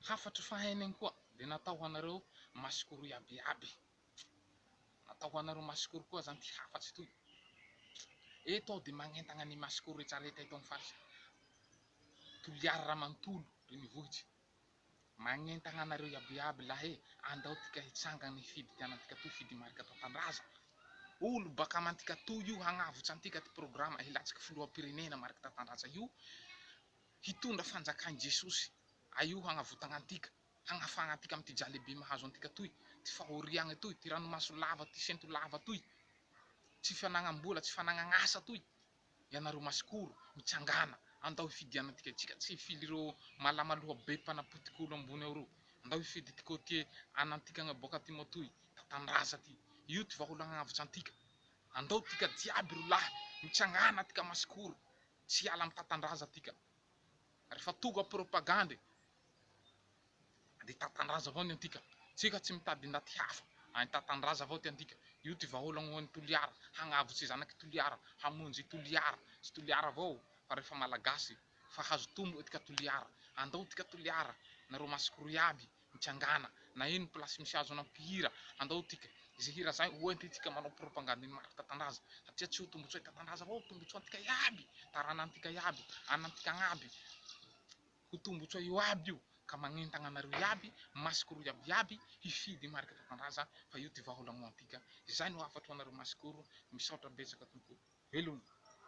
Hafatry faheniny koa dia natao ho anareo masikoro iaby iaby. Natao ho anareo masikoro koa zany ty hafatsy toy. Eto aho dia magnentagna ny masikoro rehetrarehetra eto amin'ny faritra Toliara raha manontolo renivohitsy. Magnentagna anareo iaby iaby lahy e, andao tika hitsangana hifidy ty anantika toy hifidy Marc Tatandraza. Olo baka amantika toy io hagnavotsy antika ty programa hilatsiky filoham-pirenena Marc Tatandraza io hitondra fanjakan'i Jesosy aio hagnavotagna antika, hagnafahagna antika amy ty jale be mahazo antika toy, ty fahoriagna toy, ty ranomaso lava, ty sento lava toy, tsy fanagnam-bola, tsy fanagnan'asa toy. Ianareo masikoro, mitsangàna, andao hifidianantika, tsika tsy hifily ireo malama loha be mpanapotika olo ambony ao reo, andao hifidy ty côtier anantikagna boaka atimo atoy, tatandraza ty, io ty vahaolagna hagnavotra antika, andao tika jiaby ro lahy, mitsangàna tika masikoro, tsy hiala am tatandraza tika, refa tonga propagandy, de tatandraza avao ny antika, tsika tsy mitady ndaty hafa, any tatandraza avao ty antika, io ty vahaolagna ho an'i Toliara, hagnavotsy zanaky Toliara, hamonjy Toliara, tsy Toliara avao fa refa Malagasy fa hazo tombo tika Toliara, andao tika Toliara, nareo masikoro iaby mitsangana, na ino place misy azo nampihira, andao tika, ze hira zay ho entintsika manao propagande ny mariky tatandraza, satria tsy ho tombotsoa i tatandraza avao, tombotsoa antika iaby, taranantika iaby, anantika agnaby. Ho tombotsoa io aby io ka magnentagna anareo iaby masikoro iaby iaby hifidy Marc Tatandraza fa io ty vahaolagno antika. Izay no hafatro anareo masikoro. Misaotra betsaka tompoko. Veloma.